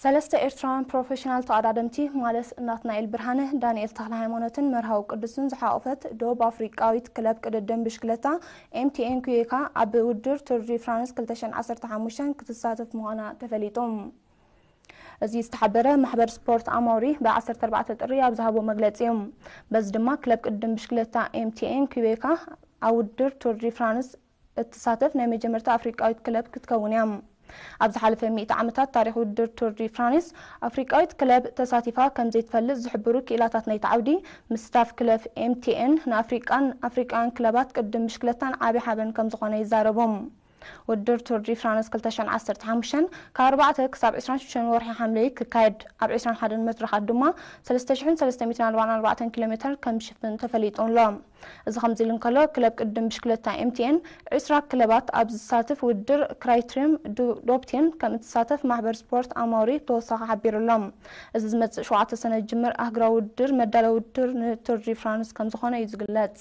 ሰለስተ ኤርትራውያን ፕሮፌሽናል ተቐዳደምቲ ማለት ናትናኤል ብርሃነ፣ ዳንኤል ተኽለ ሃይማኖትን መርሃዊ ቅዱስን ዝሓቖፈት ደቡብ ኣፍሪቃዊት ክለብ ቅድድም ብሽክለታ ኤምቲኤን ኩዌካ ኣብ ውድድር ቱር ዲ ፍራንስ ክልተ ሽሕን ዓሰርተ ሓሙሽተን ክትሳተፍ ምዃና ተፈሊጡ። እዚ ዝተሓበረ ማሕበር ስፖርት ኣማውሪ ብ ዓሰርተ ኣርባዕተ ጥሪ ኣብ ዝሃቦ መግለጺ እዩ። በዚ ድማ ክለብ ቅድድም ብሽክለታ ኤምቲኤን ኩዌካ ኣብ ውድድር ቱር ዲ ፍራንስ እትሳተፍ ናይ መጀመርታ ኣፍሪቃዊት ክለብ ክትከውን እያ። ኣብ ዝሓለፈ ሚእቲ ዓመታት ታሪኽ ውድድር ቱር ዲ ፍራንስ ኣፍሪቃዊት ክለብ ተሳቲፋ ከም ዘይትፈልጥ ዝሕብሩ ክኢላታት ናይቲ ዓውዲ፣ ምስታፍ ክለብ ኤምቲኤን ንኣፍሪቃን ኣፍሪቃውያን ክለባት ቅድድም ብሽክለታን ዓቢ ሓበን ከም ዝኾነ ይዛረቡ። ውድድር ቱር ዲ ፍራንስ ክልተ ሽሕን ዓሰርተ ሓሙሽተን ካብ ኣርባዕተ ክሳብ ዕስራን ሽዱሽተን ወርሒ ሓምለ ክካየድ፣ ኣብ ዕስራን ሓደን መድረኻት ድማ ሰለስተ ሽሕን ሰለስተ ሚእትን ኣርባዓን ኣርባዕተን ኪሎ ሜትር ከም ዝሽፍን ተፈሊጡ ኣሎ። እዚ ከምዚ ኢሉ እንከሎ፣ ክለብ ቅድድም ብሽክለታ ኤምቲኤን ዕስራ ክለባት ኣብ ዝሳተፍ ውድድር ክራይትሪየም ዱ-፣ ዶፕቲን ከም እትሳተፍ ማሕበር ስፖርት ኣማውሪ ብተወሳኺ ሓቢሩ ኣሎ። እዚ ዝመጽእ ሸውዓተ ሰነ ዝጅምር ኣህጉራዊ ውድድር መዳለዊ ውድድር ንቱር ዲ ፍራንስ ከም ዝኾነ እዩ ዝግለጽ።